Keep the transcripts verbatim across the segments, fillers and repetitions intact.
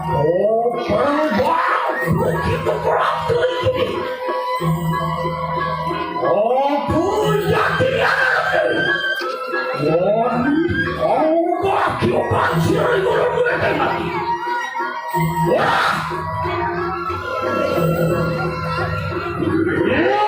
Oh, Bang, begitu berat ini. Oh, punya dia. Wah, oh, bagi obat sirih guru gue tembak. Wah. Wah.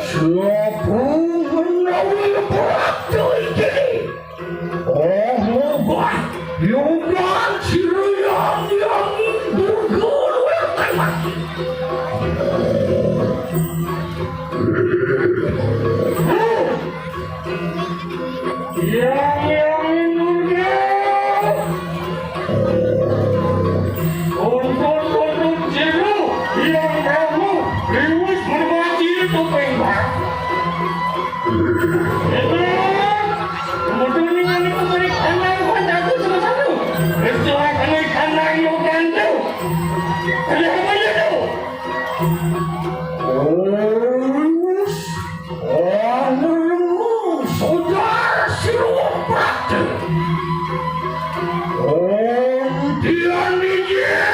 Siapa menawi batu ini? Oh, mubah, yungan siruyang yang bergulung. Yang, yang ini. Untuk, untuk jiru yang kamu riwis merbaji itu, Pengkak. Itu, kemudian dengan itu beri kandang panjaku sama satu. Istilah kami kandang yuk gantu. Ada apa itu? Terus, anu, saudara Siluwang Pratu. Om Dianijaya.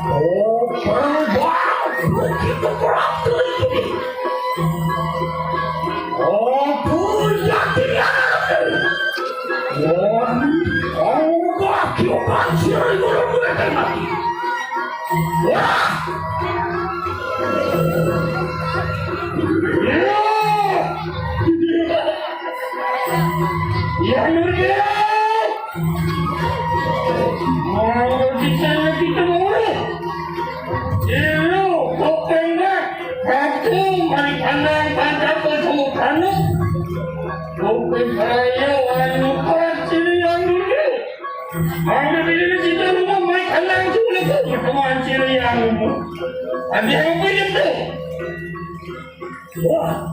Oh, begitu berat ini. Aku yakin. Wah, aku bagi obat sirih guru gue tembak. Wah! Ya! Ya, Nuril! Mau di sana kita mau. Ilu, kopeng dah. Aku mari pandang pada pesukannya. Kopeng saya anu pasti yang dulu. Mangga bini kita rumah mai kandang sulit tu teman sila yang. Adi apa itu? Wah.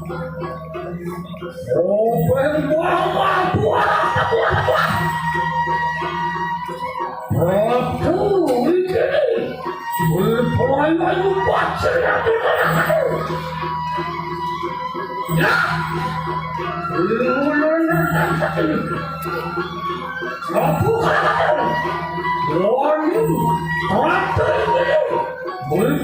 Oh, berbuah, buah, buah, buah, buah. Aku ini. Berbuah, buah, buah, buah. Ya. Lu, lu, lu, lu, lu. Rabu, Rabu, Rabu,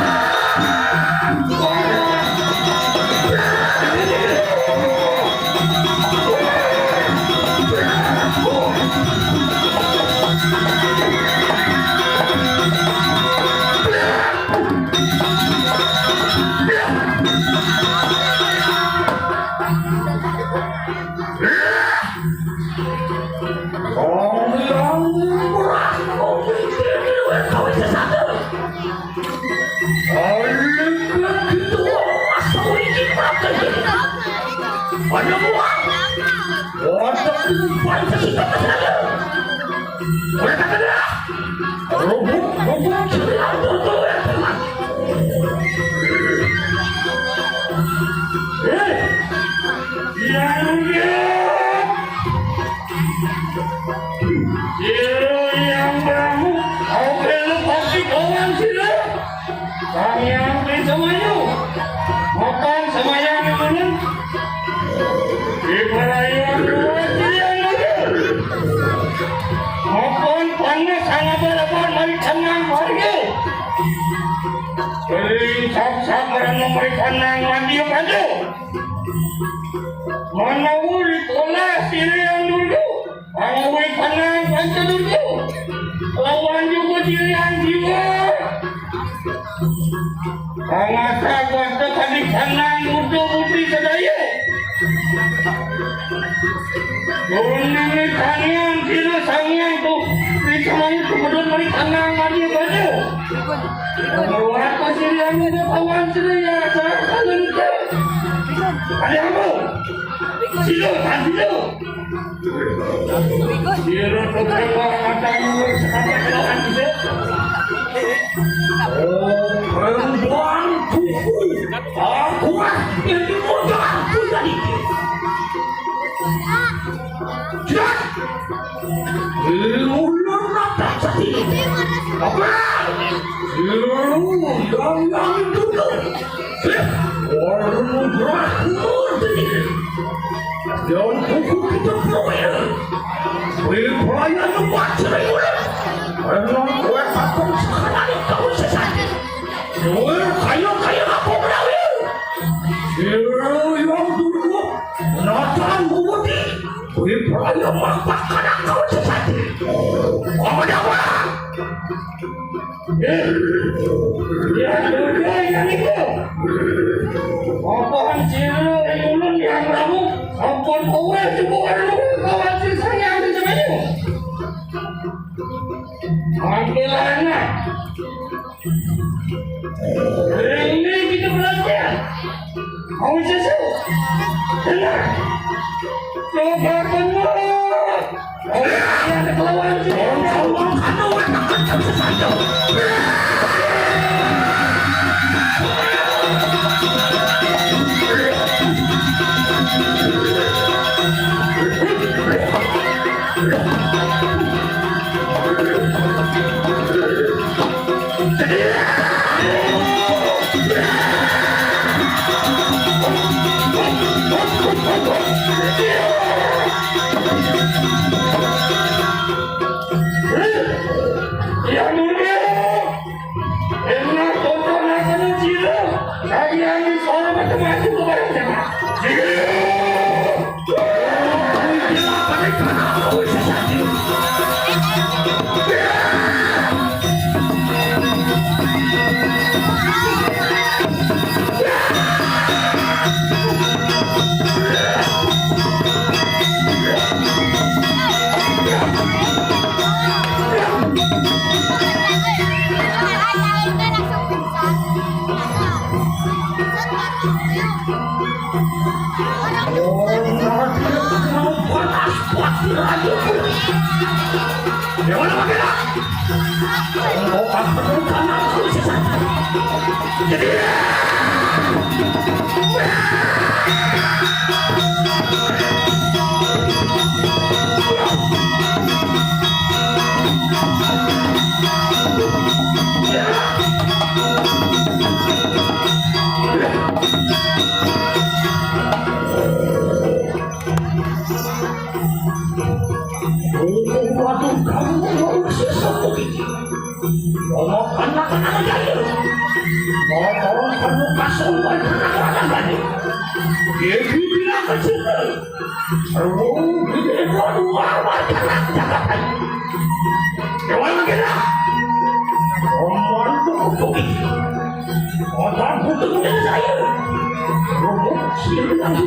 Sira yang bangun, oke lu pasti kawan sira. Samyang Tri Semayu. Mapan sembahyang ulun. Di perayaan dua silian ulun. Mapan panas sangat balapan mari tenang warga. Keliling sap-sap orang memberi tenang mandi pada. Manawi ritulah silian dulu. Pangawit tenang panca dulu. Lawan juga silian jiwa. Pangasa kuasa tadi tenang muda putih sedaya. Turun dulu tangan kira sangyang tu. Di kemana tu bedul mari tenang mari pada. Keluar pasir yang ada kawan silian serang tangan ke. Ada apa? Sila, ah, sila. Sila tu berapa mata dua sekali lawan kita. Oh, perempuan kuku. Aku yang dimudah aku tadi. Siap. Ulun datang sini. Apa? Ulun yang yang dulu. Warung berahmur sini. Yang buku kita proyek. Wih, pelayan lupa cerai ulun. Memang kue patung sekali kau sesat. Wih, kayu-kayu apa berlalu? Sira yang dulu. Natang budi. Wih, pelayan mampak kadang kau sesat. Apa dia orang? Ya, ya, ya, itu. Apaan sih lu, ulun yang ramu? Ampun, kowe, coba lu, kawan sing sayang di sana. Ambil anak. Ini kita belajar. Kamu sesu. Dengar. Coba benar. Ya, Nuril. Enak, tonton aku, Nuril. Kami, kami, suara macam-macam kepada kita. Dewa Lawakena. Dewa Lawakena. Jadi. Waduh, kamu mau sesat begini. Ngomong anak-anak aja. Ngomong penuh kasar, anak-anak aja. Dia bilang ke sini. Aduh, ini waduh, apa jangan, jangan. Dewa Lawakena. Ngomong tuh begini. Otak butuh saya. Ngomong sini lagi.